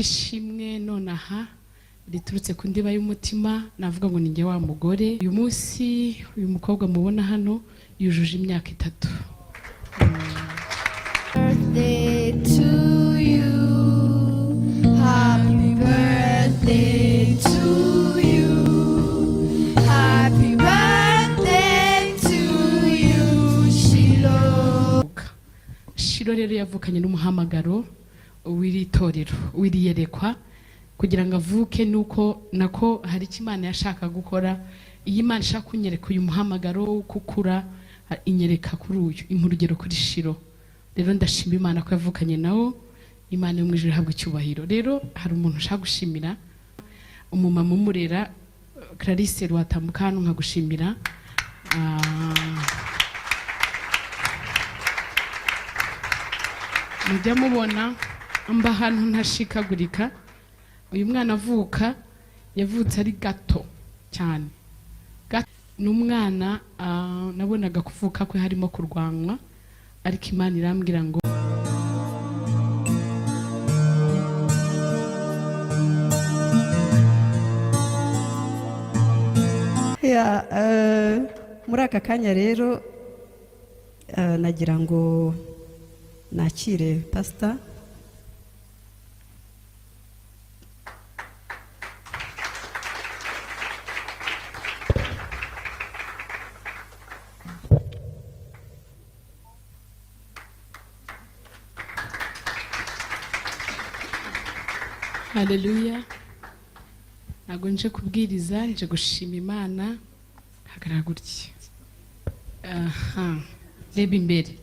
Mfite ishimwe nonaha riturutse ku ndiba y'umutima. Navuga ngo ninjye wa mugore. Uyu munsi uyu mukobwa mubona hano yujuje imyaka 3. Birthday to you. Happy birthday to you. Happy birthday to you, Shiloh. Shilo rero yavukanye n'umuhamagaro w'iri torero, w'iri yerekwa. Kugira ngo avuke nuko nako hari icyo Imana yashaka gukora. Iyo Imana ishaka kunyereka uyu muhamagaro wo gukura, inyereka kuri uyu, impa urugero kuri Shilo. Rero ndashima Imana ko yavukanye nawo. Imana yo mu ijuru ihabwa icyubahiro. Rero hari umuntu ushaka gushimira, umumama umurera, Clarisse Rwatambuka hano, nkagushimira. Mujya mubona mba ahantu ntashikagurika. Uyu mwana avuka, yavutse ari gato cyane. Ni umwana nabonaga kuvuka kwe harimo kurwanwa, ariko Imana irambwira ngo Ya, muri aka kanya rero nagira ngo nakire pasita. Haleluya! Ntabwo nje kubwiriza, nje gushima Imana. Hagarara gutya, aha reba imbere.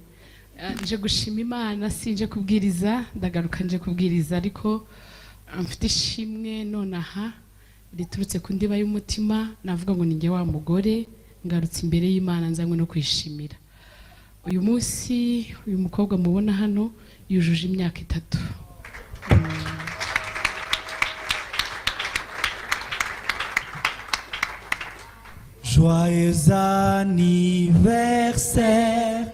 Nje gushima Imana, sinje kubwiriza. Ndagaruka nje kubwiriza, ariko mfite ishimwe nonaha riturutse ku ndiba y'umutima. Navuga ngo ninjye wa mugore ngarutse imbere y'Imana nzanywe no kwishimira. Uyu munsi uyu mukobwa mubona hano yujuje imyaka 3. Joyeux anniversaire,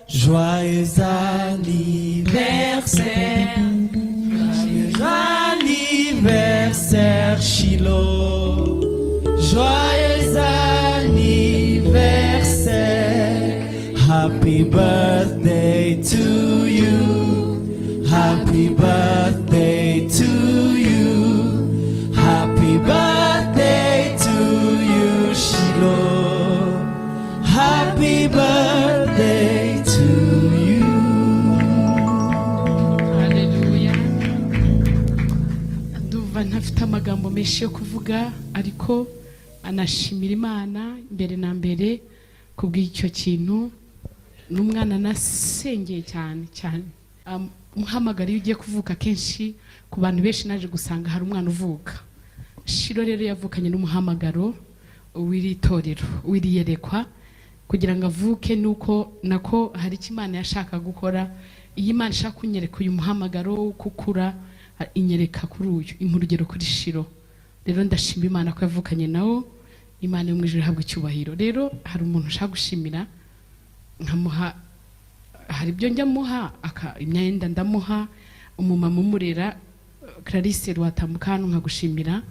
joyeux anniversaire, joyeux anniversaire, Shiloh. Joyeux anniversaire, happy birthday to you, happy birthday to you, happy birthday to you, Shiloh. Happy birthday to you. Haleluya! Ndumva ntafite amagambo menshi yo kuvuga, ariko anashimira Imana mbere na mbere kubw'icyo kintu. Ni umwana nasengeye cyane cyane. Umuhamagaro iyo ugiye kuvuka, kenshi ku bantu benshi naje gusanga hari umwana uvuka. Shilo rero yavukanye n'umuhamagaro w'iri torero, w'iri yerekwa. Kugira ngo avuke nuko nako hari icyo Imana yashaka gukora. Iyo Imana ishaka kunyereka uyu muhamagaro wo gukura, inyereka kuri uyu, impa urugero kuri Shilo. Rero ndashima Imana ko yavukanye nawo. Imana yo mu ijuru ihabwa icyubahiro. Rero hari umuntu ushaka gushimira, nkamuha, hari ibyo njya muha, imyenda ndamuha, umumama umurera, Clarisse Rwatambuka hano, nkagushimira.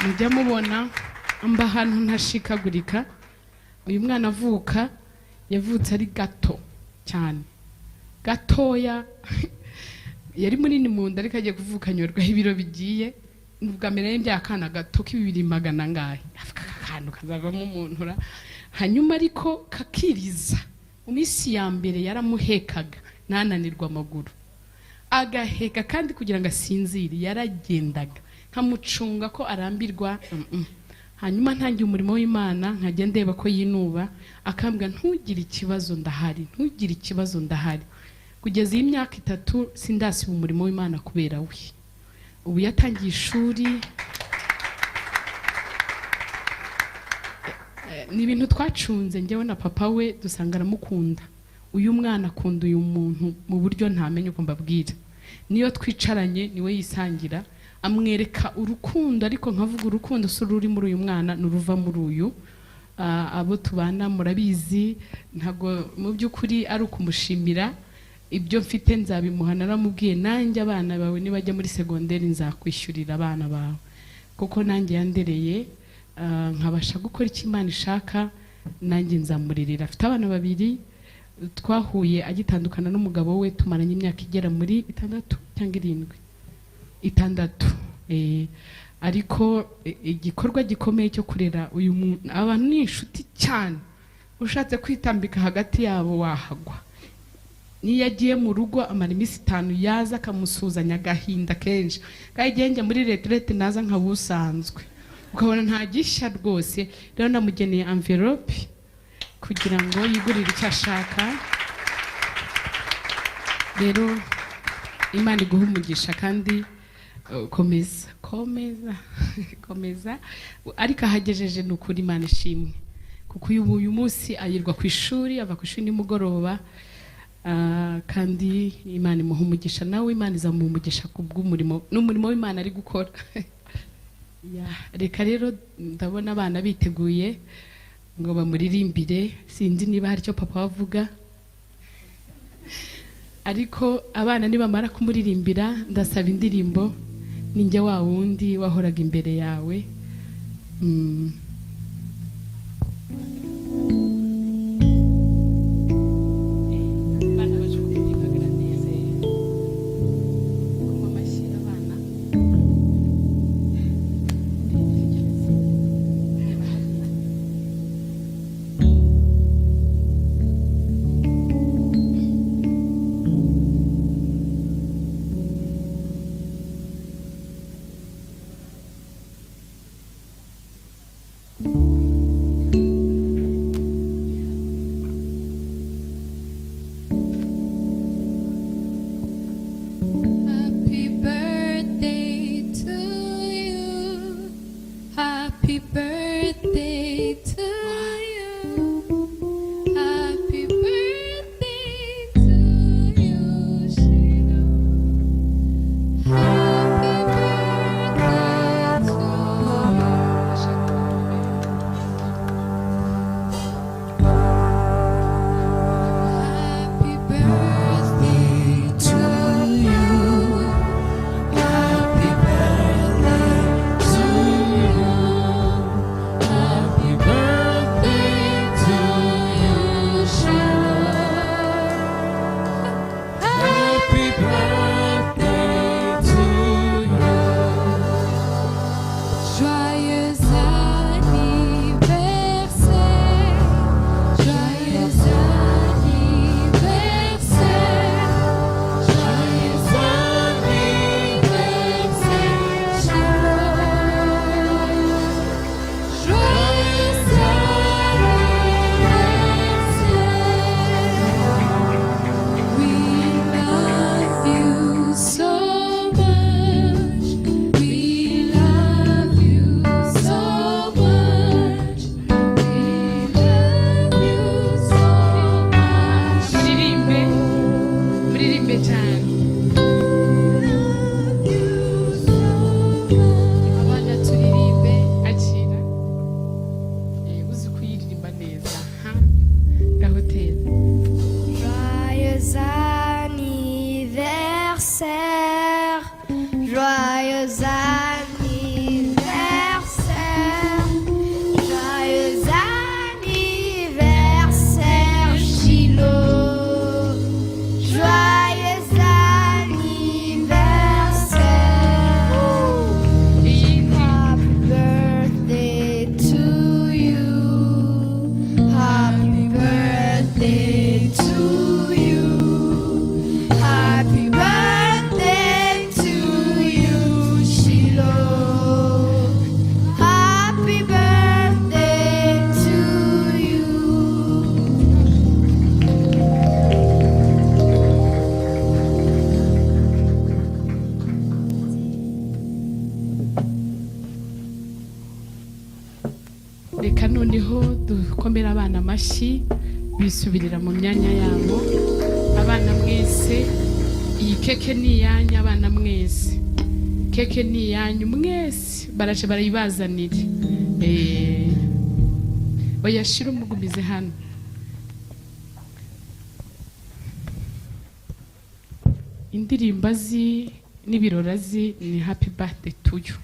Mujya mubona mba ahantu ntashikagurika. Uyu mwana avuka, yavutse ari gato cyane, gatoya. Yari munini mu nda, ariko agiye kuvuka anyorwaho ibiro bigiye. Ni ubwa mbere nari mbyaye akana gato k'ibibiri magana angahe. Avuga aka kantu kazavamo umuntu ra. Hanyuma ariko kakiriza. Mu minsi ya mbere yaramuhekaga, ntananirwa amaguru, agaheka kandi kugira ngo asinzire yaragendaga, nkamucunga ko arambirwa. Hanyuma ntangiye umurimo w'Imana, nkajya ndeba ko yinuba, akambwira: "Ntugire ikibazo, ndahari, ntugire ikibazo, ndahari." Kugeza iyi myaka 3 sindasiba umurimo w'Imana kubera we. Ubu yatangiye ishuri. Ni ibintu twacunze njyewe na papa we, dusanga aramukunda. Uyu mwana akunda uyu muntu mu buryo ntamenya uko mbabwira. Niyo twicaranye niwe yisangira, amwereka urukundo. Ariko nkavuga urukundo si ururi muri uyu mwana, ni uruva muri uyu. Abo tubana murabizi, ntabwo mu by'ukuri ari ukumushimira. Ibyo mfite nzabimuha. Naramubwiye, nanjye abana bawe nibajya muri segonderi nzakwishyurira abana bawe, kuko nanjye yandereye, nkabasha gukora icyo Imana ishaka, nanjye nzamuririra. Afite abana babiri. Twahuye agitandukana n'umugabo we, tumaranye imyaka igera muri 6 cyangwa 7, 6. Ariko igikorwa gikomeye cyo kurera uyu muntu, abantu ni inshuti cyane, ushatse kwitambika hagati yabo wahagwa. Niyo agiye mu rugo amara iminsi 5, yaza akamusuhuzanya agahinda kenshi. Kandi igihe njya muri retraite naza nkaba usanzwe, ukabona nta gishya rwose. Rero namugeneye envelope kugira ngo yigurire icyo ashaka. Rero Imana iguhe umugisha kandi komeza, komeza, komeza. Ariko ahagejeje ni ukuri Imana ishimwe, kuko uyu munsi ayirwa ku ishuri, ava ku ishuri nimugoroba. Kandi Imana imuha umugisha, nawe Imana izamuha umugisha ku bw'umurimo n'umurimo w'Imana ari gukora. Ya, reka rero ndabona abana biteguye ngo bamuririmbire. Sinzi niba hari icyo papa avuga, ariko abana nibamara kumuririmbira ndasaba indirimbo "Ninjye wa wundi wahoraga imbere yawe". Abana baje kuririmba, biranezeza. Koma amashyi abana. Tegereza. Reba hariya. Happy birthday to you. Happy birthday to you. Happy birthday to you, Shiloh. Happy birthday to you. Happy birthday to you. Happy birthday to you. Happy birthday to you, Shiloh. Happy birthday to you. Joyeux anniversaire, joyeux anniversaire, joyeux anniversaire, Shiloh. Joyeux anniversaire. We love you so much. We love you so much. We love you so much. Muririmbe, muririmbe cyane. Love you so much. Abana turirimbe. Akira. Uzi kuyiririmba neza ha gahoteli. Joyeux anniversaire, joyeux anniversaire, joyeux anniversaire, Shiloh. Joyeux anniversaire. Happy birthday to you. Happy birthday to you. Happy birthday to you, Shiloh. Happy birthday to you. Reka noneho dukomere abana amashyi bisubirira mu myanya yabo. Abana mwese, iyi keke ni iyanyu. Abana mwese, keke ni iyanyu mwese. Baraje barayibazanire. Oya, shira umugumize hano. Indirimbo azi n'ibirori azi ni "Happy Birthday to You",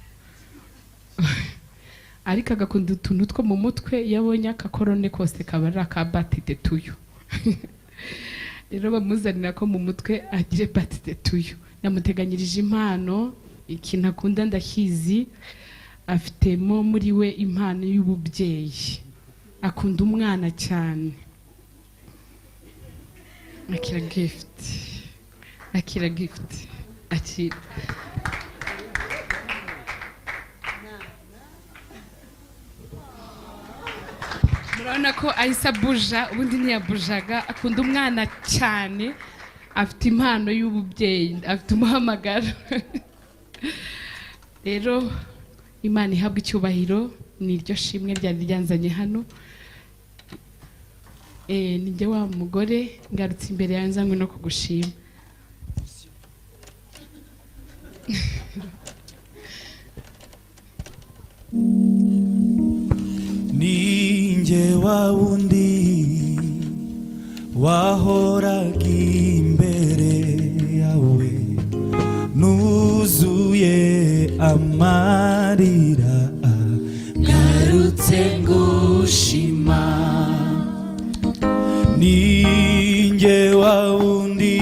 ariko agakunda utuntu two mu mutwe. Iyo abonye akakorone kose kaba ari aka birthday to you. Rero bamuzanira ko mu mutwe agire birthday to you. Namuteganyirije impano, ikintu akunda ndakizi. Afitemo muri we impano y'ububyeyi, akunda umwana cyane. Akira gift, akira gift, akira. Murabona ko ahise abuja, ubundi ntiyabujaga. Akunda umwana cyane, afite impano y'ububyeyi, afite umuhamagaro. Rero Imana ihabwa icyubahiro, ni iryo shimwe ryari ryanzanye hano. Ni njye wa mugore ngarutse imbere yawe nzanywe no kugushima. Ninjye wa wundi wahoraga imbere yawe nuzuye amarira, ngarutse ngushima. Ninjye wa wundi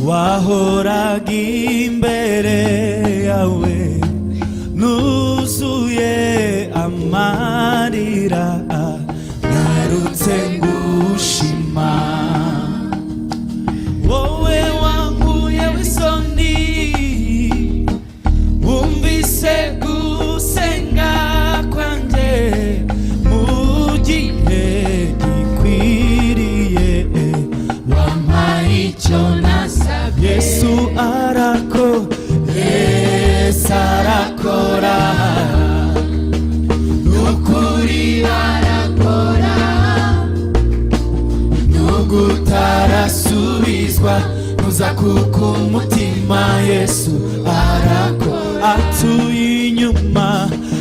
wahoraga imbere yawe nuzuye amarira, ngarutse ngushima. Wowe wankuye w'isoni, wumvise gusenga kwanjye mu gihe gikwiriye, wampaye icyo nasabye. Yesu arako, Yesu arakora, nukuri arakora. Nubwo utarasubizwa, ntuza kuko umutima. Yesu arakora, atuye inyuma,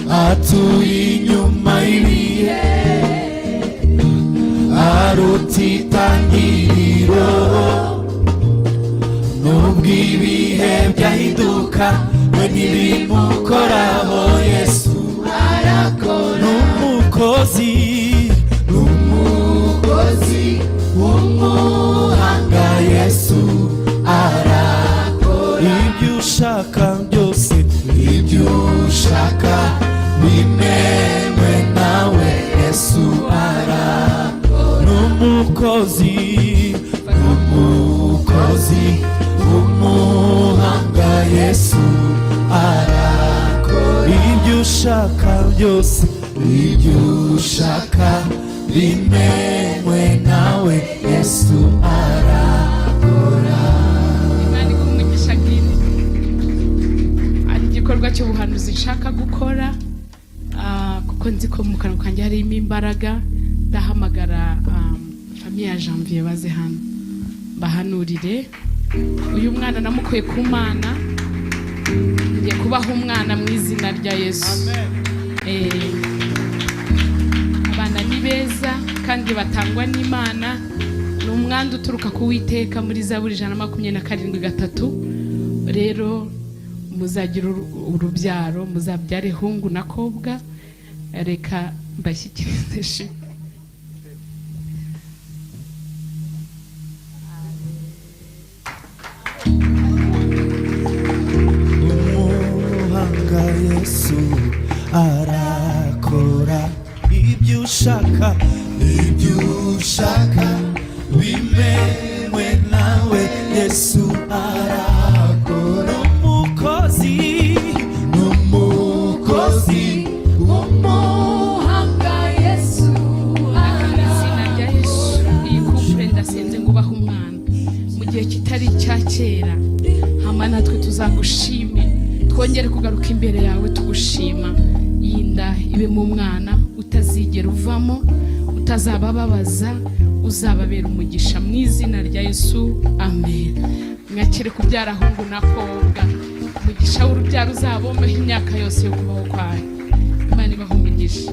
atuye inyuma y'ibihe, aruta itangiriro. Nubwo ibihe byahinduka, we ntibimukoraho. Yesu arakora, n'umukozi, n'umukozi w'umuhanga. Yesu arakora, ibyo ushaka byose, ibyo ushaka bimewe nawe. Yesu arakora, n'umukozi, n'umukozi w'umuhanga. Yesu arakora, ibyo ushaka byose, ibyo ushaka bimewe nawe. Yesu arakora. Imana iguhe umugisha. Gini hari igikorwa cy'ubuhanuzi nshaka gukora, kuko nzi ko mu kanwa kanjye harimo imbaraga. Ndahamagara famille ya Janvier baze hano bahanurire. Uyu mwana namukuye ku Mana, ngiye kubaha umwana mu izina rya Yesu. Abana ni beza kandi batangwa n'Imana, ni umwanda uturuka ku Witeka muri Zaburi 127. Rero muzagira urubyaro, muzabyare hungu na kobwa. Reka mbashyikirize shima. Umuhanga Yesu arakora, ibyo ushaka, ibyo ushaka bimewe nawe. Yesu arakora, umukozi, n'umukozi w'umuhanga. Yesu. Izina rya Yesu, iyi couple ndasenze ngo ubahe umwana mu gihe kitari icya kera, hama natwe tuzagushime, twongere kugaruka imbere yawe tugushima. Iyi nda ibemo umwana utazigera uvamo, utazabababaza, uzababera umugisha mu izina rya Yesu, amen. Mwakire kubyara ahungu na kobwa, umugisha w'urubyaro uzabomeho imyaka yose yo kubaho kwayo. Imana ibahe umugisha.